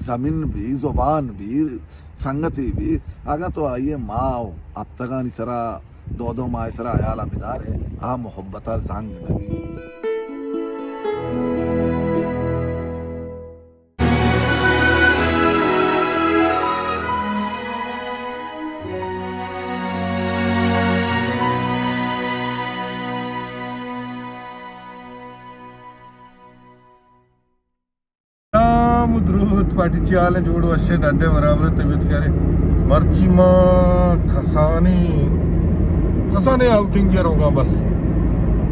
زمین بی، زبان بی، سنگتی بی، اگاں تو آئی ءِ ماہ ءُ ہپتگانی سرا، دو دو ماہ ءِ سرا ہیال ءَ بدارے، آ محبت ءَ زنگ نہ بی۔ سلام ءُ دروت، پارٹی چی حال ایں؟ جوڑ وش ئے، ڈڈ ئے، برابر ئے، طبیعت خیر ایں؟ مرچی ما کسانیں، کسانیں آؤٹنگ ءَ روگاں بس،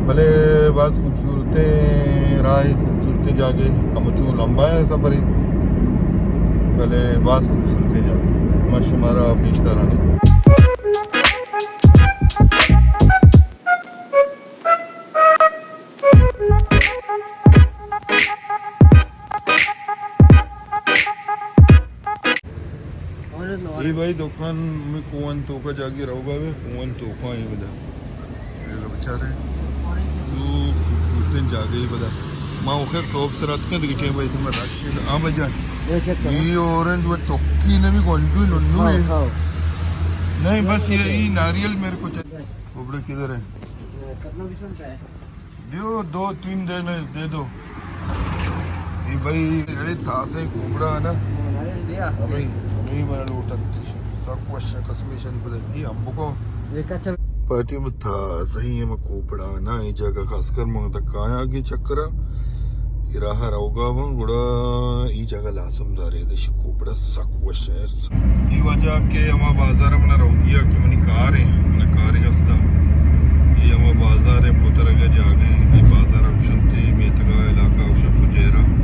بلے باز خوبصورتیں راہ، خوبصورتیں جاگہ، کمچو لمبا ایں سفر، بلے باز خوبصورتیں جاگہ ما شمارا پیش دارانی۔ اے بھائی دکان میں کوہن توکا جاگی رہو گا، کوہن توکا ہی ملا۔ بچارے جو خوبصورتیں جاگہ ہی بدا۔ ما آخر صوب سرات کن دیگه چین بھائی تمہارا رش ہے۔ آ بجان، یہ اورنج و چکی نمی گونڈو ننو ہے۔ نہیں، بس یہ، یہ ناریل میرے کو چاہیے۔ کپڑے کدھر ہے؟ دیو، دو تین دے، دے دو۔ اے بھائی، اڑے تازہ کوپڑا نا۔ ہمیں، ہمیں من لوٹن تیش۔ سک وش قسم ایشانی پدا۔ اے ہم بکو۔ پارٹی میں تازہ ہی ہم کوپڑا نا۔ اے جگہ خاص کر من تک آیا کہ چکرا۔ اے راہ روگا من گڑا اے جگہ لازم دارے دش کوپڑا سک وش ہے۔ اے وجہ کہ ہما بازار منا روگی ءَ کہ منی کار ایں، منا کارے ہستا۔ اے ہما بازار ءِ پترگ ءِ جاگہ ایں، اے بازار ءَ گوشنت، اے میتگ ءِ علاقہ گوشنت فجیرہ۔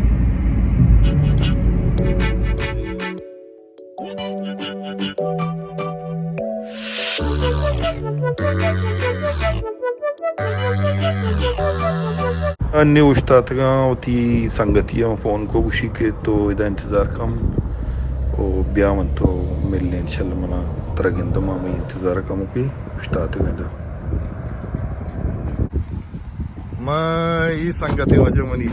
انی اوشتاتگاں، وتی سنگتی ءَ فون کو، گوشی کہ تو ادا انتظار کم و بیا من تو ملیں، انشاءاللہ منا ترا گندم، ہمے انتظار کم کہ اوشتاتگاں ادا۔ ما ای سنگتی وجہ منی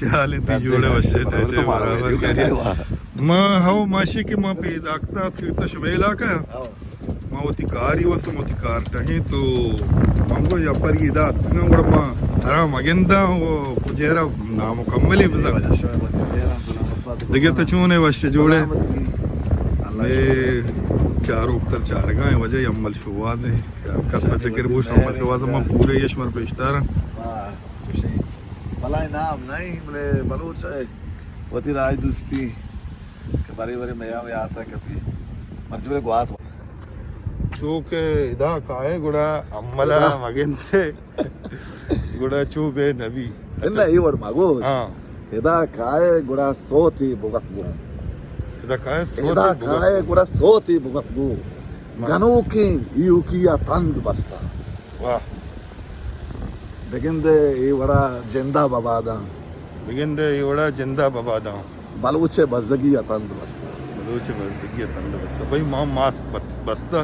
چالیں، تئی جوڑے وشے، ٹیٹے برابر کرے۔ ما ہو ماشی کہ ما پیداکتا تو شمیلا کا۔ ما وتی کاری واسطہ وتی کار ٹہیں تو من گو یا پر یہ دات، من گڑا ما ترا مگندا و پجیرا نامکملی بزن۔ دگہ تو چونے وش جوڑے؟ اے چاروک تر چارگاں وجہ عمل شواد ہے۔ کس چکر بوش عمل شواد ما پورے یش مر پیشتارا۔ بلائیں نام نہیں، بلے بلوچ ہے۔ وتی راج دوستی کہ بری بری میاں میں آتا کپی۔ مرچی بلے گوات۔ چو کہ ادا کائے گڑا عملا مگنتے۔ گڑا چو بے نبی۔ اللہ، اے وڑ مگو۔ ہاں۔ ادا کائے گڑا سوتی بگت گو۔ ادا کائے سوتی ادا بگت کائے گو۔ گڑا سوتی بگت گو۔ ہاں۔ گنوکیں ایوکی ءَ تند بستا۔ واہ۔ بگندے اے وڑا جندا بباداں۔ بگندے اے وڑا جندا بباداں۔ بلوچ ءِ بزگی ءَ تند بستہ۔ بلوچ ءِ بزگی ءَ تند بستہ۔ بھئی ما ماسک بت-، بستہ۔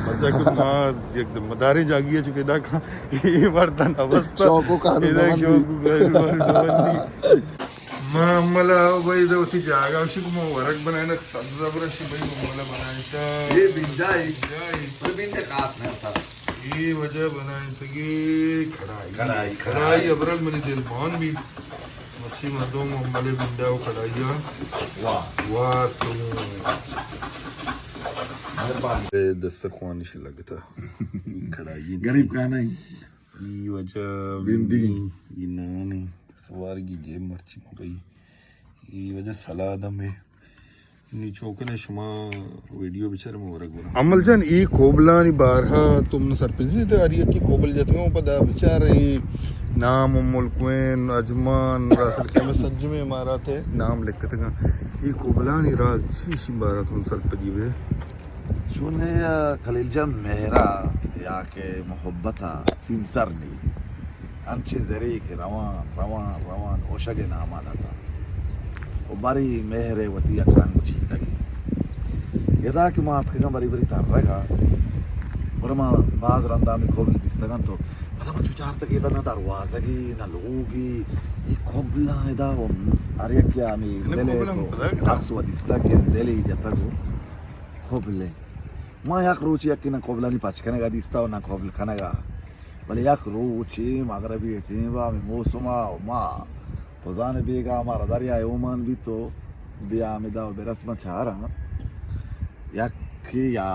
بزگ ما یک ذمہ داریں جاگی ءَ چکے دا کاں اے وڑ تن بستہ۔ شوق و کار ادا نہ بندی۔ شوق و کار نہ بندی۔ ما عمل ءَ بھئی دا وتی جاگہ وشی کو ما ورگ بنائیں، سبز برش بھئی ما عمل ءَ بنائیں تا۔ اے بنجائی۔ بنجائی۔ بنجائی خاص نہ ہوتا۔ اے وجہ بنائیں تگی کڑائی۔ کڑائی، کڑائی۔ کڑائی ابرگ منی دل مان بی۔ مچھی مردم ہم بلے بندا و کڑائی ءَ۔ واہ۔ واہ تو۔ مہربانی۔ اے دسترخوان اش لگتا۔ کڑائی۔ غریب خانہ۔ ای وجہ بنڈی۔ ای نانی۔ سوارگی جیب مرچی مبئی۔ ای وجہ سلاد ہمیں۔ نی چوکنے شما ویڈیو بچار مورگ برا۔ امل جان، ای کوبلانی بارہا تم سرپدی داری کہ کوبل جتگاں پدا بچار ای نام ام القوین، اجمان، راس الخیمہ سجمیں امارات ہے نام لکھتگاں۔ ای کوبلانی راز چی شی بارہ تم سرپدی بے؟ چونے خلیل جان مہرا یا کہ محبتا سیمسر نی۔ انچیں زرے کہ روان، روان، روان، اوشگ ءِ نام ءَ نہ زان۔ و بری مہر ءِ وتی یک رنگ چیتگی۔ ادا کہ ما اتکگاں بری بری ترگ ءَ، ما باز رندا ہمے کبل دیستگ انت تو پدا من چو چارتگ ادا نہ دروازگے نہ لوگے، اے کبلاں ادا و ہر یکے ہمے دل ء تو عکس و دیستگ کہ دل ء جتگ و کبل ء۔ ما یک روچے یکے نہ کبلانی پچ کنگا دیستا و نہ کبل کنگا، بلے یک روچے مغربی ٹیم ء ہمے موسم ء ما تو زانے بیگاہ مارا دریائے اومان بیت و بیا ہمدا و برس من چاراں یکے یا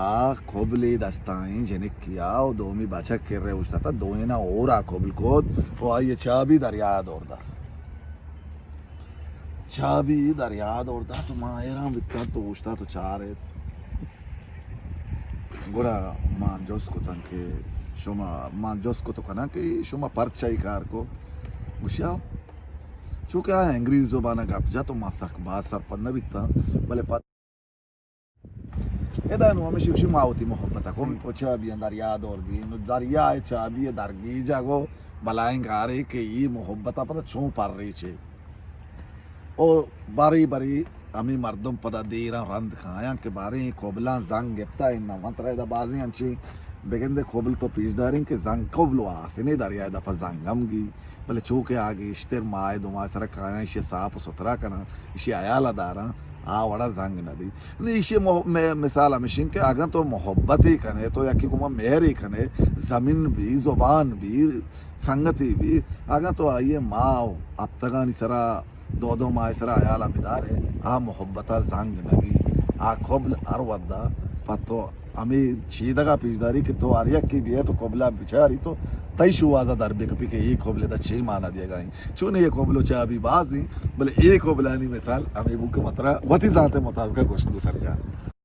کبلے دستائیں جنکیا و دومی بچک کرے اوشتاتا، دوئینا ہورا کبل کت و آئی چابی دریا دور دا۔ چابی دریا دور دا تو ما حیران بیتاں تو اوشتا تو چارت۔ گڑا من جست کتن کہ شما، من جست کت کناں کہ شما پرچا ای کار کو؟ گوشیا چونکہ آ انگریزی زبان ء گپ جت و ما سک باز سرپد نہ بیتاں، بلے پد ادا نو ہمیشی گوشی ما وتی محبت ء کن و چابی اندر یا دور دی، نو دریا ء چابی ء درگیجگ و بلائیں کارے کہ ای محبت ء پدا چون پر ریچے۔ او بری بری ہمے مردم پدا دیراں رند کایاں کہ باریں اے کبلاں زنگ گپتا اناں۔ من ترا ادا بازیں انچیں بگندے کبل تو پیش داریں کہ زنگ کبل و آسنے دریا دپا زنگ ہم گی، بلے چو کہ آ گیشتر ماہ دو ماہ سرا کایاں، ایشی ساپ و ستھرا کناں، ایشی حیال داراں، آ وڑا زنگ نہ دی۔ نی ایشی مح-، م-، مثال ہمیشیں کہ اگاں تو محبتے کنے، تو یکے گوما مہرے کنے، زمین بی، زبان بی، سنگتے بی، اگاں تو آئی ء ماہ و ہپتگانی سرا، دو دو ماہ سرا حیال ء بدارے، آ محبت ء زنگ نگی۔ آ کبل ہر ودا پہ تو ہمے چیدگ ء پیش داری کہ تو ہر یکے بیئے تو کبل ء بچاری تو تئی شوہاز ء در بکپی کہ اے کبل ادا چے مانا دیگا ایں۔ چون اے کبل و چابی باز ایں، بلے اے کبلانی مثال ہمے بو کہ مترا وتی ذات ء مطابق ء گوشت گو سرکار۔